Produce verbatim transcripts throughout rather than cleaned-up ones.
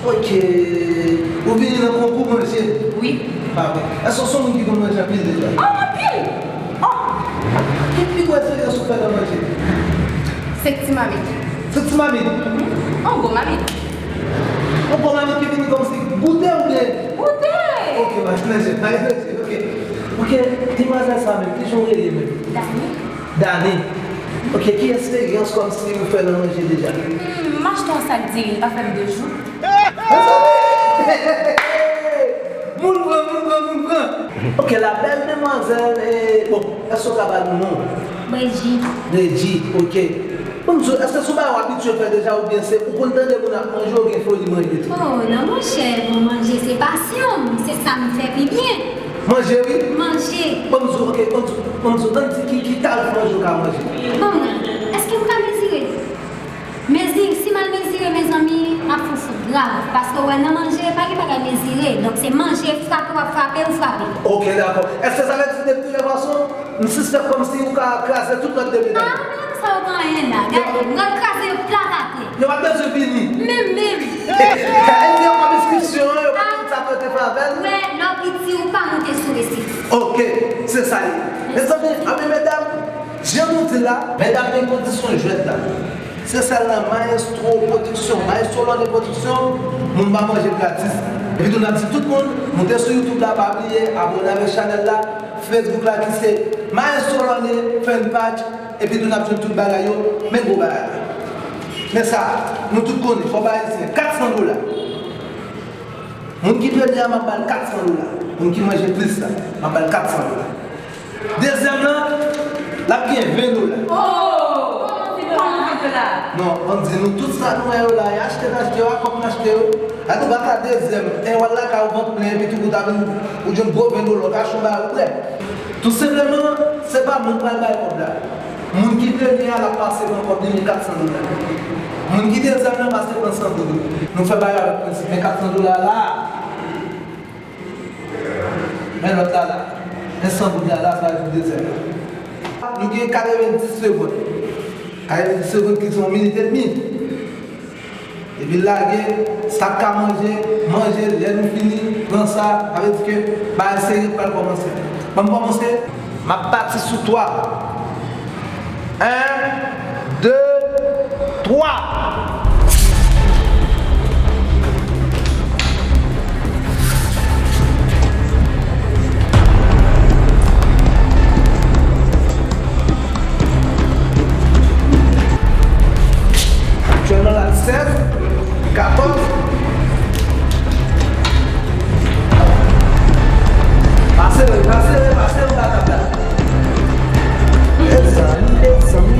Ok. Ou vini nan konkou manje? Wi. Pa vre. Èske w se yon moun ki konn manje anpil deja? Oh, anpil! Oh! Ki pi gwo eksperyans ou fè nan manje? Senk ti mamit. Senk ti mamit? Mhm. Yon gwo mamit. Yon gwo mamit ki vini kòmsi goute oubyen? Goute! Ok, pa gen manje, pa gen manje, ok. Ok, demwazèl sa menm, kijan w rele menm? Dani. Dani. Ok, ki eksperyans kòmsi ou fè nan manje deja? Hmm, m achte yon sak diri, li pa fè m de jou. Mezanmi! Moun pran, moun pran, moun pran. Ok, la belle demoiselle, eh, bon, èske w ka ba nou non? Bredji. Bredji, ok. Bon, m di w, èske se yon bagay w abitye fè deja oubyen se ou konn tande moun ap manje ou gen foli manje tou? Oh, non, monchè, bon, manje se pasyon m, se sa m fè pi byen. Manje, wi? Manje. Bon, m di w, ok, bon, m di w, bon, m di w, ann di ki, ki kalite manje w ka manje? Bon, mwen, èske m ka mezire? Mezi, si m al mezire, mezanmi, m ap fè yon fot grav. Paske w wè nan manje, pa gen bagay mezire. Donk, se manje, frape w ap frape, ou frape. Ok, dakò. Èske sa vle di depi lè fason, m sispèk kòmsi ou ka kraze tout lòt de medam? Ah, medam sa yo pa anyen la. Gade, m pral kraze yo plat atè. Yo pa bezwen vini. Menm, menm. Gade, yo pa deskripsyon an, yo pa tout sa pou yo te fè avè l. Wè, lè w piti, ou pa moute sou resit. Ok, se sa ye. Mezanmi, anben medam, jan nou di la, medam gen kondisyon jwèt la. Se sèl nan Maestro Production, Maestro Lorne Production, moun pa manje gratis. Epi tou n ap di tout moun, moute sou YouTube la, pa bliye abòne avèk chanèl la, Facebook la ki se Maestro Lorne Fan Page, epi tou n ap jwenn tout bagay yo, men gwo bagay la. Men sa, nou tout konnen, kòb ayisyen, kat san dola. Moun ki premye a, m ap ba l kat san dola. Moun ki manje plis la, m ap ba l kat san dola. Dezyèm lan, l ap gen ven dola. Oh! Kòman se ven dola? Non, ban m di nou, tout sa nou wè yo la, e achte n achte yo, a kòb n achte yo. Gade w bat la dezyèm, e w al lakay ou vant plen, epi tou kout ap vin, ou jwenn gwo ven dola, ou ka achte yon bagay ou prè. Tou senpleman, se pa mwen k pral bay kòb la. Moun ki premye a, l ap pase pran kòb li, men kat san dola. Moun ki dezyèm nan pase pran san goud. Nou fè bagay avèk prensip, men kat san dola la. Men lòt la la. Men san goud la la, sa vle di dezyèm la. Nou gen katrevenndis segonn. Katrevenndis segonn ki se yon minit edmi. Epi l lage, sa k ka manje, manje, lè nou fini, pran sa, sa vle di ke bagay serye pral kòmanse. Ban m kòmanse, m ap pati sou twa. En, de, twa. Aktyèlman, l al sèz, katòz. Pase, pase, pase, pase, pase. Mezanmi, mezanmi.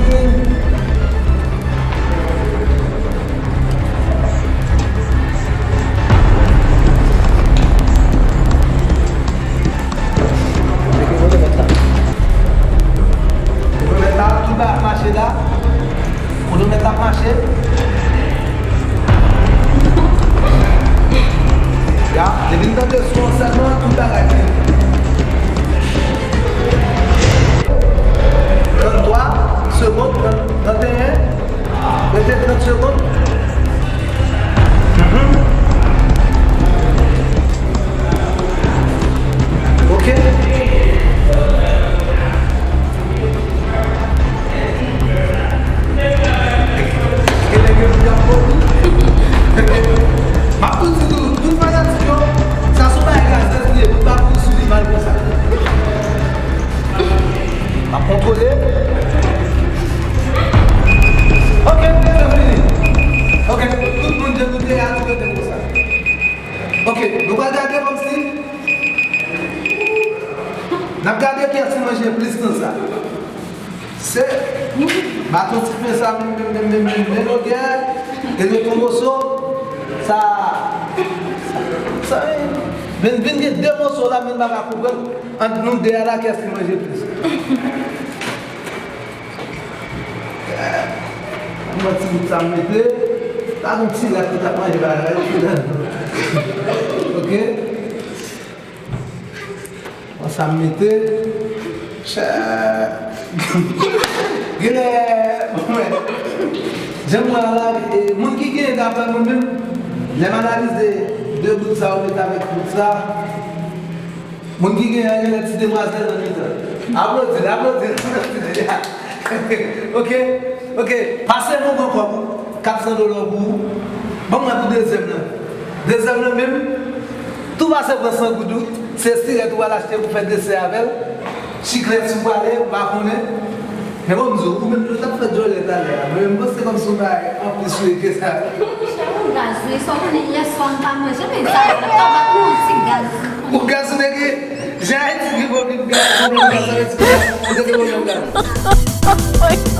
Ou remèt la, tout bagay ap mache la. Ou remèt la ap mache. Ya, depi n tande son an sèlman, tout bagay fini. Tranntwa segonn, tranteyen. Rete trant segonn. Mhm. Ok. Gen nèg yo ki ap pran. M ap tou di nou, tout fanatik yo, sa se yon bagay gazèz li ye, nou pa pou sou li mal konsa. M ap kontwole. Ok, se fini. Ok, tout moun deboute a, tout moun deboute konsa. Ok, nou pral gade kòmsi n ap gade kiyès ki manje plis nan sa. Se baton ti pen sa menm, menm, menm, menm, menm, menm longè, e nou tou moso, sa, sa, sa, vin, vin gen de moso la, men m pa ka konprann ant nou de a la, kiyès ki manje plis. Mwen ti bout sa m mete, pa gon ti rès ki t ap manje bagay la, yo foudan. Ok? Bon, sa m mete, chè. Genlè, mwen, jan m wè a la, e, moun ki genyen, daprè mwen menm, Lè m analize de bout sa ou met avèk bout sa, moun ki genyen an genlè ti demwazèl nan mitan. Aplodi l, aplodi l, aplodi l. Ok, ok. Pase m yon gwo kòb ou, kat san dola pou ou. Ban m wè pou dezyèm nan. Dezyèm nan menm, tou pase pran san goud ou, se sirèt ou al achte pou fè desè avè l. Chiklèt si w prale, m pa konnen. Men bon, m di w, ou menm tou t ap fè djòlè talè a. Mwen menm, m panse kòmsi w bay anplis wi ke sa. Chè, ou gaz wi, sa w konnen yè swa m pa manje, men sa, tabak nou yon ti gaz. Ou gaz ou te gen? Jan Ayiti gen pwoblèm gaz, pwoblèm gaz, sa vle di ki sa? Ou te gen pwoblèm gaz?